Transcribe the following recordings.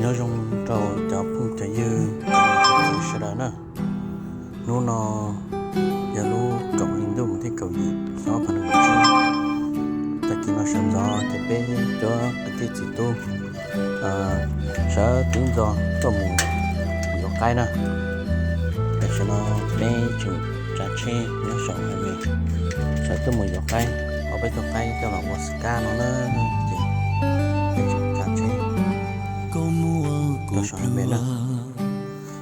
Nyob zoo rau cov phooj cov ywg sawv daws na. Hnub no yog lub kaum hli ntuj mus thib kaum yim xyoo ob phav nees nkaum tsib. Tag kis no sawv ntxov ces peb cov kwv tij txiv tub sawv tib ntxov tuaj mus yuav qaib na. Tam sim no peb tseem tsav tsheb nyob saum highway, sawv tuaj mus yuav qaib, ob peb tug qaib coj los ua scotch no na, ces peb tseem tsav tsheb tuaj saum highway na.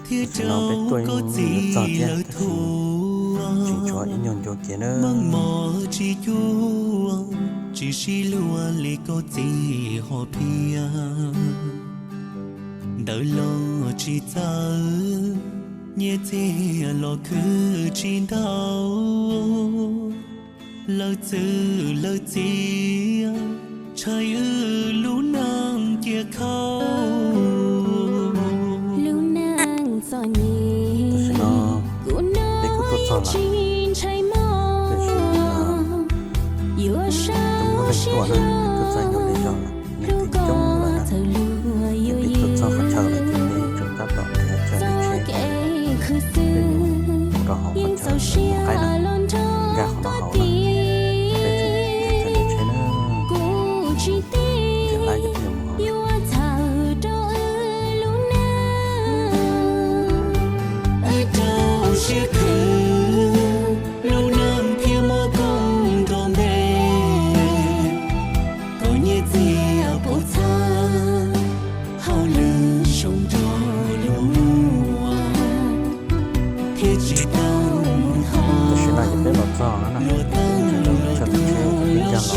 Tam sim no peb tuaj yuav txog thiab, tab sis tseem tshuav ib nyuag ncua kev na. Tsis sib luag li koj txiv hom phiaj, ntawv los tsis txawj, nyiaj txiag los khwv tsis ntau. Lawv txwv lawv txiav, ntshai wb lub neej cia khau. Tam sim no peb kuj tuaj txog lawm, tiam sis tus muaj neeg tuaj na, peb tuaj txog ib nyuag ntej zog lawm, neeg twb coob lawm na. Ces peb tuaj txog qhov chaw lawm ces peb tseem tab tom nrhiav chaw nrhiav tsheb, peb yuav mus rau hauv qhov chaw muag qaib na, nkag qhov no hauv na, peb tseem nrhiav chaw nrhiav tsheb na. Nrhiav lawm ces peb yuav mus hauv. Rau siab khwv, lub neej thiaj muaj koob nrog npe, koj nyiaj txiag puas txhawj, hauj lwm zoo nrog luag muaj, thiaj tsis tau mus thov. Tam sim no ces peb los txog no na, luag teeb luag chaw tsheb peb nkag los.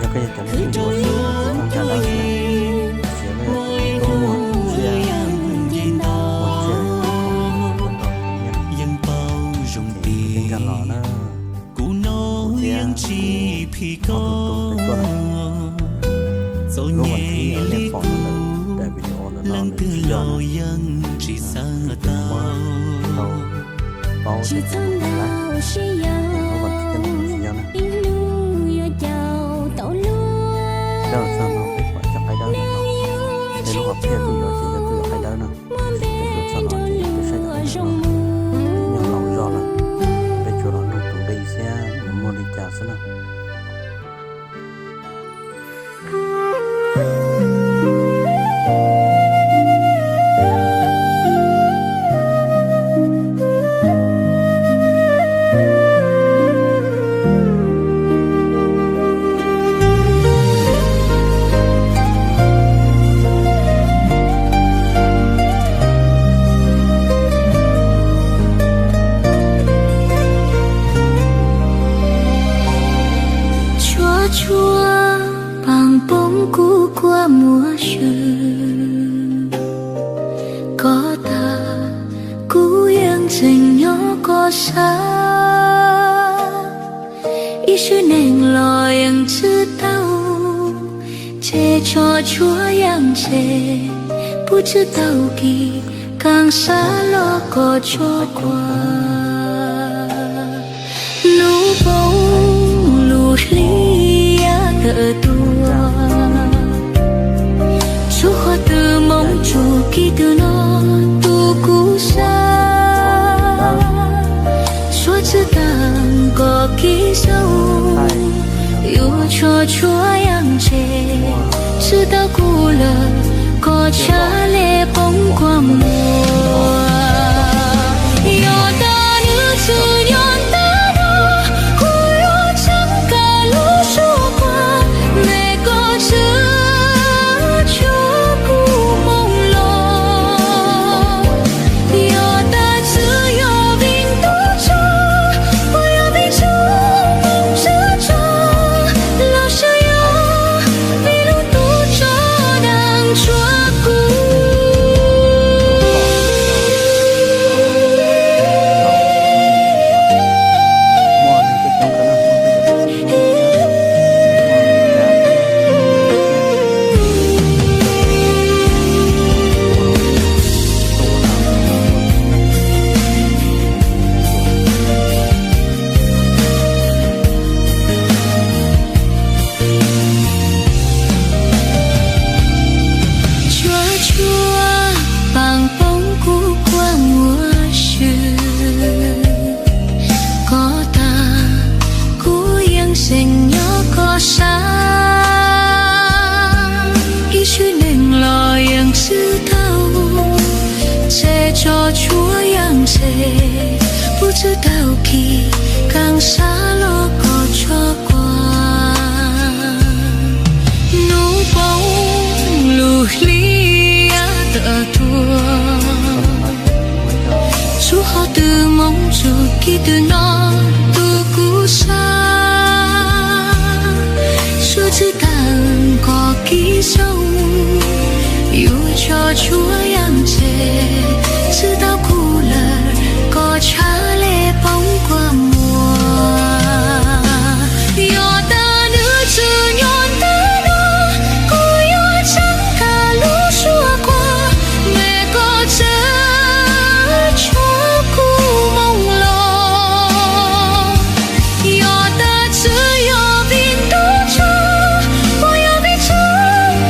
Yog koj yog cov neeg ua si ces koj nkag dawb thiab, tiam sis yog koj yog tus tub muag tsiaj, muag tsiaj, yeej paub zoo tias peb nkag los na. Kuv no yeej tsis phim koj, txom nyem li kuv, leej twg los yeej tsis xav tau. Tsis txhob ntau sib yaum, ib hnub yuav caum tau luag. Muaj npe nrog luag zoo mus, peb tsuas los nug tus nqi thiab nws muaj li cas xwb na. Tshuab tshuab paag poob kuv kuam muaj swm, koj tag kuv yeej tseem nyob koj sab. Ib sim neej los yeej tsi tau, tseg tshuab tshuab yaam tseg, puab tsi tau kis kaam sab los koj tshuab kuam. Lub poob lub hli yam kawm tuaj, tshuab qhov twg moog tsum kis twg no tu kuv sab. Tshuab tsi taag koj kis zoo, yuav tshuab tshuab yaam tseg, tsi tau kuv lawm koj tshaab le poob kuam muaj. Yog tas nwg tsi nyob ntawm no, kuv yuav tseem kawm lub suab kuam, mej koj tsi tshuab kuv moog los. Yog tas tsi yog vim tub tso, puas yog vim tub moog tsi tso, los sis yog vim lub tub tso daag tshuab kuv. Tshuav yaam ntse, puab tsi tau kis kaam sab lug koj tso kuas. Nub poob lug hli yaav tawm tuaj, tsuj hov tw moog tsug kis tw nov tug kuv sab. Suav tsi taag koj kis zoo, yuav tso tshuav yaam ntse, tsi tau kuv lawm koj tshav le poob kua muag. Yog tas nwg tsi nyob ntawm nuav, kuv yuav tseem kag lub suab kuas, mej koj tsi tshuav kuv moog los. Yog tas tsi yog vim tub tso, puas yog vim tsi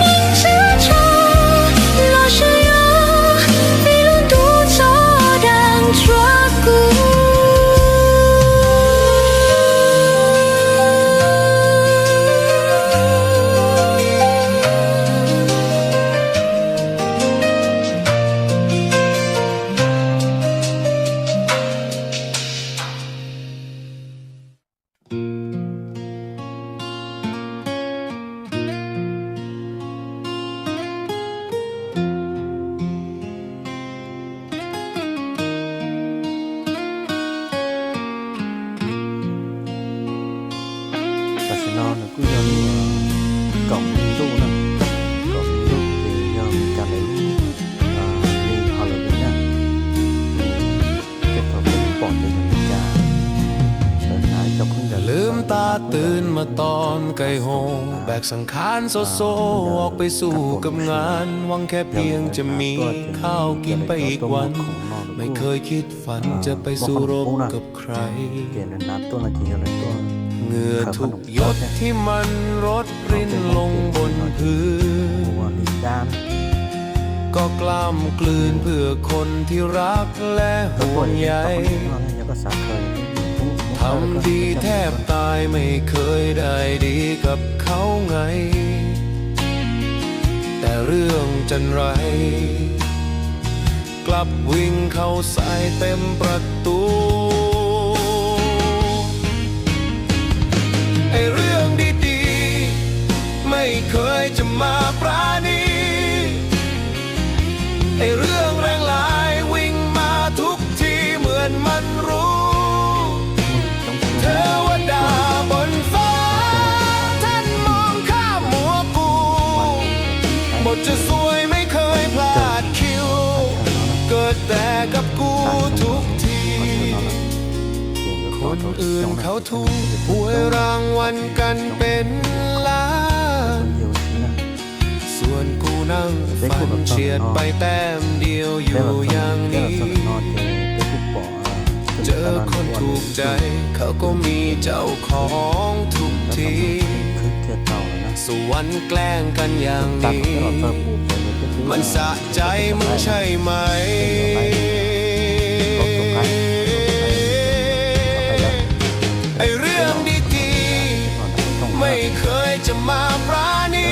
moog tsi tso, los sis yog vim lub tub tso daag tshuav kuv. Tam sim no nws kuj yog lub kaum hli ntuj na, kaum hli ntuj ces yog Amelikas lawv lub hli holiday na. Tej thaum peb pom ces yog Amelikas lawv hnav cov khaub ncaws. Lưỡng taตื่นมาตอนไก่โฮ แบกสังขารโซโซออกไปสู่กับงาน หวังแค่เพียงจะมีข้าวกินไปอีกวัน ไม่เคยคิดฝันจะไปสู้รบกับใคร เหงื่อถูกหยดที่มันรดรินลงบนพื้น ก็กล้ำกลืนเพื่อคนที่รักและห่วงใย ทำดีแทบตายไม่เคยได้ดีกับเขาไง แต่เรื่องจันไร กลับวิ่งเข้าใส่เต็มประตู ไอ้เรื่องดีๆ ไม่เคยจะมาปราณี ไอ้เรื่องแรงลายวิ่งมาทุกทีเหมือนมันรู้ เทวดาบนฟ้าท่านมองข้ามหัวกู บทจะซวยไม่เคยพลาดคิว เกิดแต่กับกูทุกที คนอื่นเขาถูกหวยรางวัลกันเป็นล้าน ส่วนกูนั่งฟันเฉียดไปแต้มเดียวอยู่อย่างนี้ เจอคนถูกใจเขาก็มีเจ้าของทุกที สวรรค์แกล้งกันอย่างนี้ มันสะใจมึงใช่ไหม ไอ้เรื่องดีๆ ไม่เคยจะมาปราณี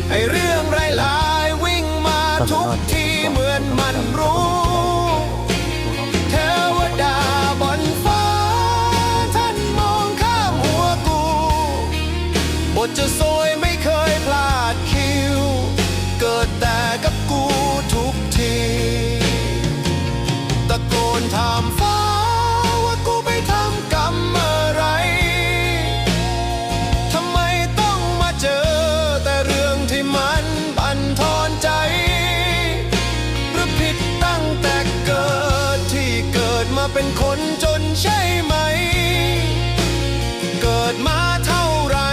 ไอ้เรื่องร้ายๆ วิ่งมาทุกทีเหมือนมันรู้ เทวดาบนฟ้า ท่านมองข้ามหัวกู บทจะซวยไม่เคยพลาดคิว เกิดแต่กับกูทุกที ตะโกนถามฟ้าว่ากูไปทำกรรมอะไร ทำไมต้องมาเจอแต่เรื่องที่มันบั่นทอนใจ หรือผิดตั้งแต่เกิดที่เกิดมาเป็นคนจนใช่ไหม เกิดมาเท่าไหร่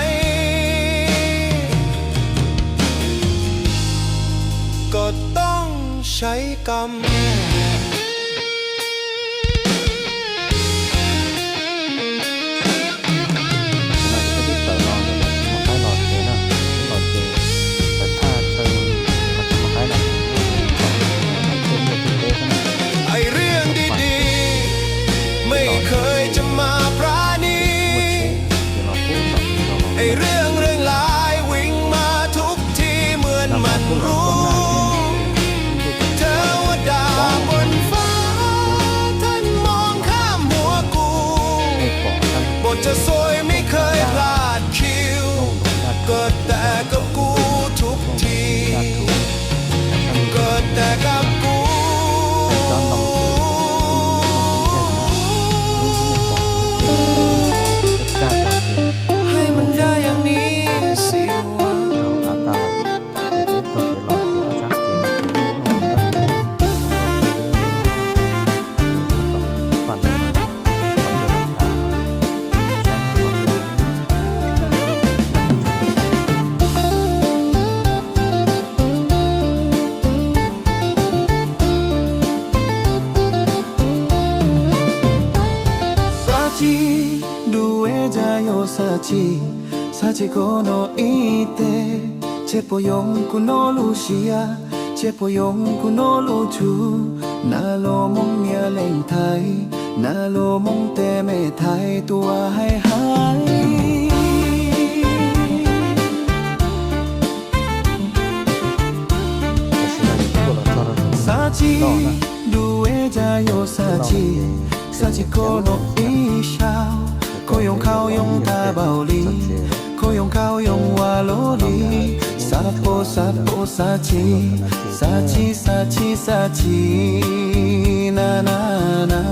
ก็ต้องใช้กรรม ไอ้เรื่องดีๆ ไม่เคยจะมาปราณี ไอ้เรื่องเรื่องลายวิ่งมาทุกทีเหมือนมันรู้ เทว Cho xôi mi khơi lạt khiu, kơt ta kơp kuv thub thi, kơt ta kơp kuv. Hay măng da yang ni siu. Xav tsis, dub es cas yuav xav tsis, xav tsis koj noj ib teg, ces puas yoo kuv noj lub siab, ces puas yoo kuv noj lub tshug, na lub Hmoob niam leej Thaib, na lub Hmoob tej me Thaib tuaj hais hais. Xav tsis, dub es cas yuav xav tsis, xav tsis koj noj ib sab, koj yoo khau yoo tag npaum li, koj yoo khau yoo ua luaj li, xav pom xav pom xav tsis, xav tsis xav tsis xav tsis, na na na.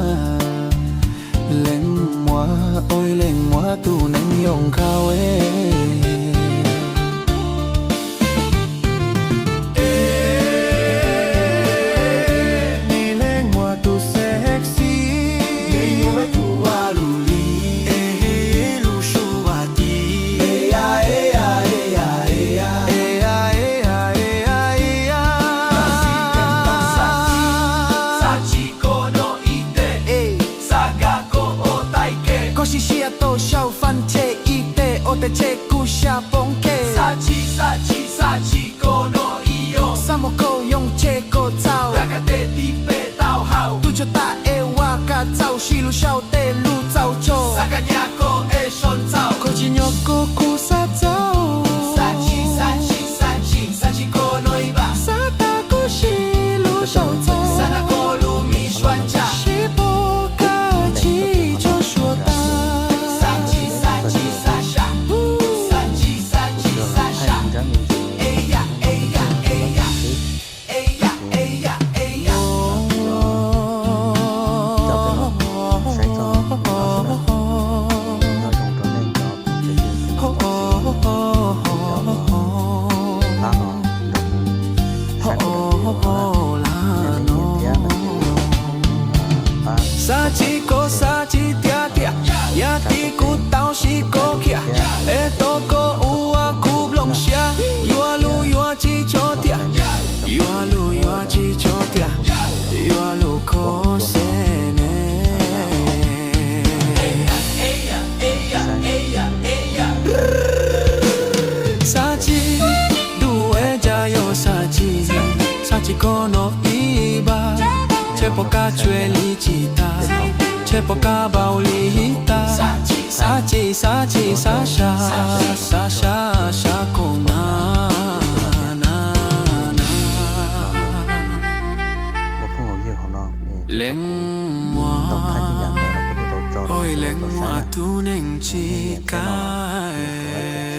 Leej muam ua, leej muam tus neeg yoo khau es. Ni leej muam tus sexy, leej muam tus ua lus li, lus suav ti. Xav tsis koj noj ib teg, xav nkag koj ua tais ke. Koj sib siab tau xyaum fab tseg ib teg, ua tes tseg kuv xya poob ke. Xav tsis, xav tsis, xav tsis koj noj ib yog, xav muab koj yoo tseg koj txaus, rov qab tes tib peb tau haus, tu tsuag tas es ua kab txaus, sib lus xyaum tej lus txaus tso, xav kab nyab koj es so ntxaus, koj tsis nyob kuv kuv xav txaus. Xav tsis, xav tsis, xav tsis, xav tsis koj noj ib vas, xav tas kuv sib lus xyaum txaus, xav tas koj lub me suav ntsa, sib pom kab tsis tso suav tas. Xav tsis, xav tsis, xav sab, xav tsis, xav tsis, xav sab. Xav tsis koj xav tsis tiag tiag, yam li kuv tau sib koj kiag, es tau koj ua kuv nplooj siab, yuav lus yuav tsis tso tiag, yuav lus yuav tsis tso tiag, yuav lus kho xev ne. Xav tsis, dub es cas yuav xav tsis, xav tsis koj noj ib vas, tseg pom kab tsuav li tsis tag, tseg pom kab npaum li tag, xav tsis xav tsis xav sab, xav sab sab koj na na na. Leej muam, ua leej muam tus neeg tsis kam.